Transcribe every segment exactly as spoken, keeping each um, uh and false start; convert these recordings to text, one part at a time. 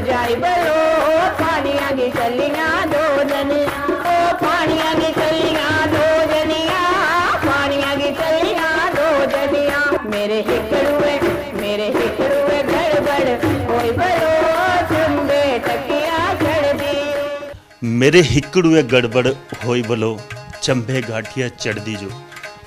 जाई बलो, पानिया गी चलियां दो जनियां, ओ पानिया गी चलियां दो जनियां, पानिया गी चलियां दो जनियां। मेरे हिकड़ुए, मेरे हिकड़ुए गड़बड़ होई बलो, चंबे टकिया चढ़दी। मेरे हिकड़ुए गड़बड़ होई बलो, चंबे गाठिया चढ़दी जो।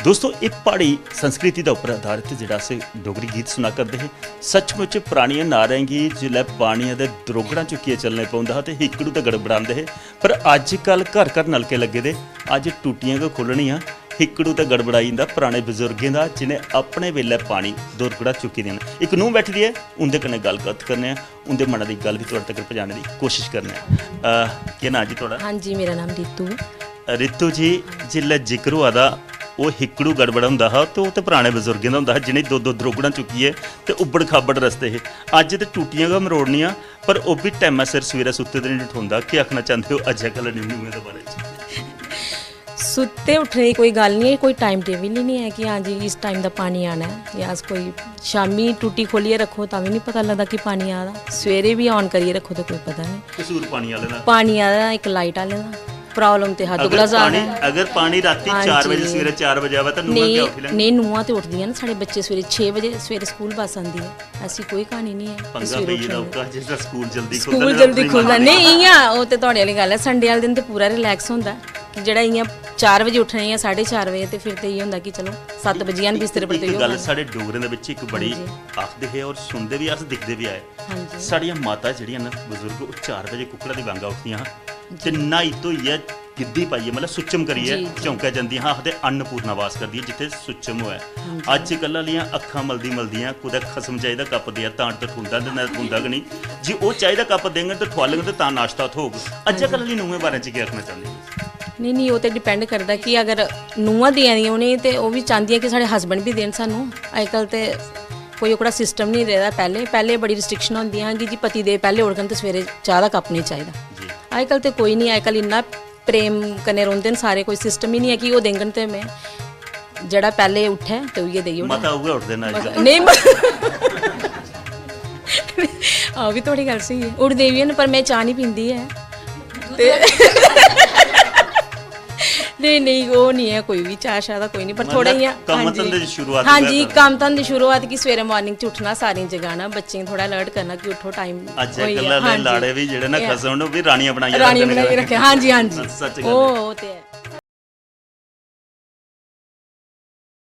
दोस्तो, एह् प्हाड़ी संस्कृति दे उप्पर आधारित जेह्ड़ा अस डोगरी गीत सुना करदे हे। सचमुच परानियें नारें गी जिसलै पानियै दे द्रोगड़ां चुक्कियै चलने पौंदा हा ते हिकड़ू ते गड़बड़ांदे हे, पर अज्जकल घर घर नलके लग्गे दे। अज्ज टूटियां गै खोलनियां, हिकड़ू ते गड़बड़ाई जंदा पराने बजुर्गें दा, जिनें अपने बेल्लै पानी द्रोगड़ा चुक्की दियां न। इक नूंह् बैठी दी ऐ, उं'दे कन्नै गल्ल कत्थ करने आं, उं'दे मनै दी गल्ल बी थुआढ़े तगर पजाने दी कोशिश करने आं। अ, केह् नांऽ जी थुआढ़ा? हां जी, मेरा नाम रितु ऐ। रितु जी, जिसलै जिक्र होआ दा, ओह् हिकड़ू गड़बड़ होंदा हा ते ओह् ते पराने बजुर्गें दा होंदा हा, जि'नें दो दो द्रोगड़ां चुक्कियै ते उब्बड़ खाबड़ रस्ते हे। अज्ज ते टूटियां गै मरोड़नियां, पर ओह् बी टैमा सिर सवेरै सुत्ते दे निं ठोंदा। केह् आखना चांह्दे ओ अज्जै कल्लै दी नूहें दे बारे च? सुत्ते उट्ठने दी कोई गल्ल निं ऐ, कोई टाइम टेबल ही निं ऐ कि हां जी इस टाइम दा पानी आना ऐ, जां अस कोई शामी टूटी खोलियै रक्खो तां बी निं पता लगदा कि पानी आ दा, सवेरे बी ऑन करियै रक्खो ते कोई पता निं। कसूर पानी आह्ले दा। पानी आह्ले दा, इक लाइट आह्ले दा। प्रॉब्लम ते हद कोला ज्यादा ऐ। अगर पानी रातीं चार बजे, सवेरे चार बजे आवै तां नूहां क्या उठी लैंदियां? नेईं, नूहां ते उठदियां न। साढ़े बच्चे सवेरे छे बजे, सवेरे स्कूल बस आंदी ऐ, ऐसी कोई क्हानी निं ऐ। पंगा पेई गेदा उक्का, जिसलै स्कूल जल्दी खु'लदा, स्कूल जल्दी खु'लदा। नेईं, इ'यां ओह् ते थुआढ़े आह्ली गल्ल ऐ। संडे आह्ले दिन ते पूरा रिलैक्स होंदा कि जेह्ड़ा इ'यां चार बजे उट्ठना जां साढ़े चार बजे, ते फिर ते इ'यै होंदा कि चलो सत्त बजी जान, बिस्तरे पर ते इ'यै होंदा। साढ़े डोगरें दे बिच इक बड़ी आखदे हे और सुनदे बी अस, दिखदे बी आए। हां जी। साढ़ियां माता जेह्ड़ियां न बजुर्ग, ओह् चार बजे कुक्कड़ा दी बांगा उठदियां हां ते न्हाई धोइयै गिद्धी पाइयै, मतलब सुच्चम करियै चौंकै जंदियां हां। आखदे अन्नपूर्णा वास करदी ऐ जित्थै सुच्चम होऐ। अज्ज कल्ल आह्लियां अक्खां मलदी मलदियां कुतै खसम चाही दा कप्प देआ तां टठुंदा ते नेईं ठुंदा गै निं। जे ओह् चाही दा कप्प देङन ते ठुआलङन ते तां नाश्ता थ्होग। अज्जै कल्ल आह्ली नूहें बारे च केह् आखना चांह्दे ओ? नेईं नेईं, ओह् ते डिपैंड करदा कि अगर नूहां देआ दियां उ'नेंगी ते ओह् बी चांह्दियां कि साढ़े हस्बैंड बी देन सानूं। अजकल्ल ते कोई ओह्कड़ा सिस्टम निं रेह्दा। पैह्लें पैह्लें बड़ी रिस्ट्रिक्शन होंदियां हियां कि जी पति देव पैह्लें उठङन ते सवेरे चाह् दा कप्प निं चाहिदा। अजकल्ल ते कोई निं, अजकल्ल इन्ना प्रेम कन्नै रौंह्दे न सारे, कोई सिस्टम ही निं ऐ कि ओह् देङन ते में जेह्ड़ा पैह्लें उट्ठै ते उ'ऐ देई ओड़ां। मता उ'ऐ उठदे न अजकल्ल। नेईं, आहो, बी थुआढ़ी गल्ल स्हेई ऐ, उठदे बी हैन, पर में चाह् निं पींदी ऐ। ते नेईं नेईं, ओह् निं ऐ कोई बी, चाह् शाह् दा कोई निं, पर थोह्ड़ा इ'यां। कम्म धंदे दी शुरुआत हां जी, कम्म धंदे दी शुरुआत कि सवेरे मार्निंग च उट्ठना, सारें गी जगाना, बच्चें गी थोह्ड़ा अलर्ट करना कि उट्ठो, टाइम। अज्जै कल्लै दे लाड़े बी जेह्ड़े ना, खसम न, ओह् बी रानियां बनाइयै रानियां बनाइयै रक्खे। हां जी, हां जी। सच्च गल्ल ऐ। ओह् ते ऐ।